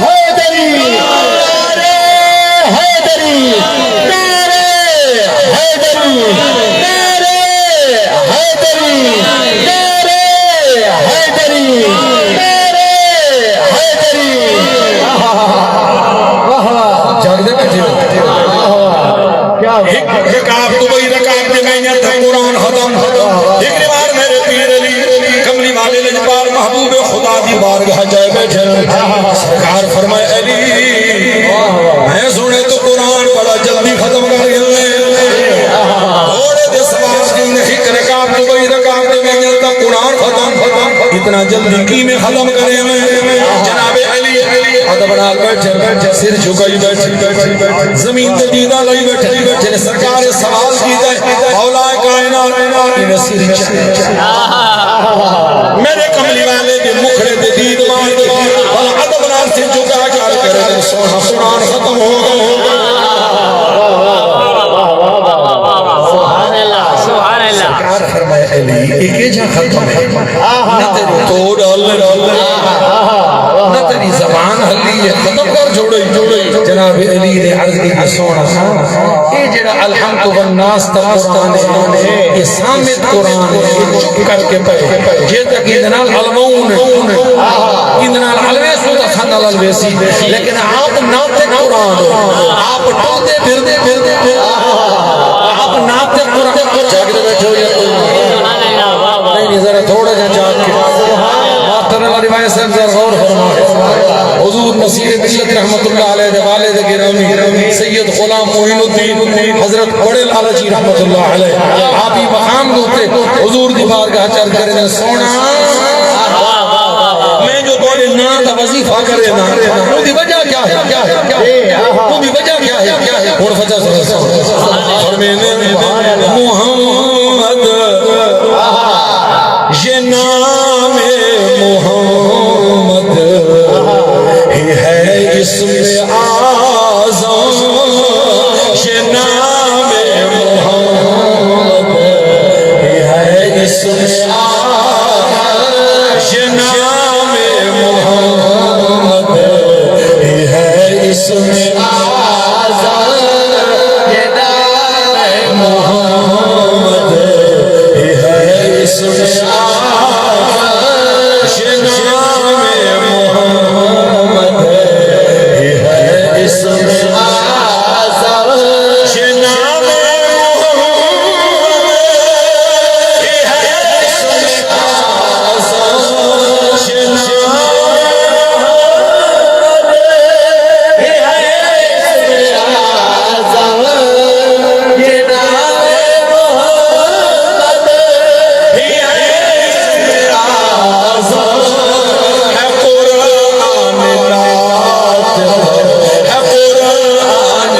حیدری، نعرہ حیدری، نعرہ حیدری، نعرہ حیدری، نعرہ حیدری، نعرہ حیدری۔ واہ واہ۔ جاڳدے ٻیٹھے ہو۔ واہ واہ۔ کیا بات۔ ہک رکعت تے ٻئی رکعت تے میں تاں قرآن ختم۔ ہک وار میرے پیر علی کملی والے لجپال محبوب خدا دی بارگاہ جائے ٻیٹھے۔ سرکار فرمائے، علی، میں سݨے توں قرآن بڑا جلدی ختم کر گھندیں۔ گھوڑے تے سوار تھی ونڄے، ہک رکعت تے ٻئی رکعت تے ونڄے تاں قرآن ختم، ختم، اتنا جلدی کیویں ختم کرے میں؟ جناب علی ادب نال ٻیٹھے، سر جھکائی ٻیٹھے، زمین تے دیدہ لائی ٻیٹھے۔ جݙے سرکار سوال کیتا ہے، مولا کائنات، انہیں سر چ میرے کملی والے دے مکھڑے تے دید مار کے، بھلا ادب نال سر جھکا کے عرض کرے، سوہݨا، قرآن ختم ہو ڳئے۔ سبحان اللہ، سبحان اللہ۔ سرکار فرمائے، علی، اے کیجھا ختم ہے؟ نہ تیݙے توڑ ہلے، نہ تیݙی زبان ہلی ہے، ختم کر چھوڑے، چھوڑے۔ جناب علی نے عرض کی، سوہݨا، اے جیڑھا الحمد والناس تک قرآن ہے، اے صامت قرآن ہے، اے چپ کر کے پڑھے۔ جے تک ایندے نال المون، ایندے نال الویسوں تاں ساݙے نال الویسی، لیکن آپ ناطق قرآن ہو، آپ ٹردے پھردے، پھردے، پھردے، آپ ناطق قرآن۔ جاڳدے ٻیٹھے ہو یا کوئی نہیں؟ نہیں، نہیں، ذرا تھوڑا جہا جاڳ کے۔ محترم علی بھائی صاحب، ذرا غور فرمائے۔ حضور نصیر ملت رحمت اللہ علیہ دے والد گرامی سید غلام معین الدین حضرت بڑے لالا جی رحمت اللہ علیہ، آپ ہی مقام دے اتے حضور دی بارگاہ چ عرض کرے نے، سوہݨا، میں جو تیݙے ناں دا وظیفہ کرے نا، اوں دی وجہ کیا ہے؟ اوں دی وجہ کیا ہے؟ ہݨ وجہ سݨو۔ فرمیندے، محمد، یہ نام محمد ہی ہے اسم اعظم، یہ نام محمد ہی ہے اسم اعظم، یہ نام محمد ہی ہے اسم اعظم، یہ نام محمد ہی ہے اسم اعظم، یہ نام محمد ہی ہے اسم اعظم، یہ نام محمد ہی ہے اسم اعظم، یہ نام محمد ہی ہے اسم اعظم، یہ نام محمد ہی ہے اسم اعظم۔ ہے قرآن ناطق، ہے قرآن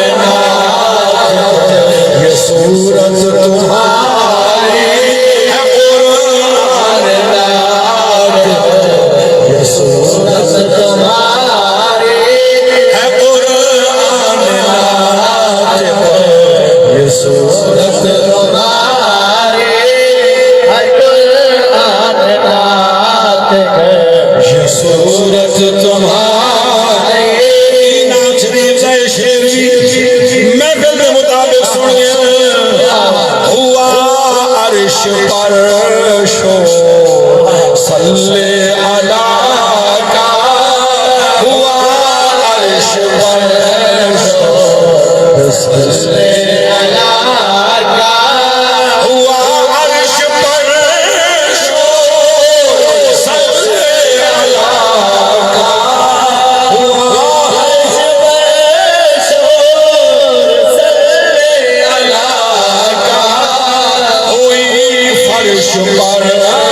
ناطق، یہ سورت تمہاری۔ ہے قرآن ناطق، یہ سورت تمہاری۔ ہے قرآن ناطق، یہ سورت تمہاری۔ ہے قرآن ناطق، یہ سورت تمہاری۔ نعت شریف دا اے شعر وی محفل دے مطابق سݨ ڳئے۔ ہوا عرش پر شو صلی علی کا، ہوا عرش پر شو صلی علی کا، ہوا چھپانا۔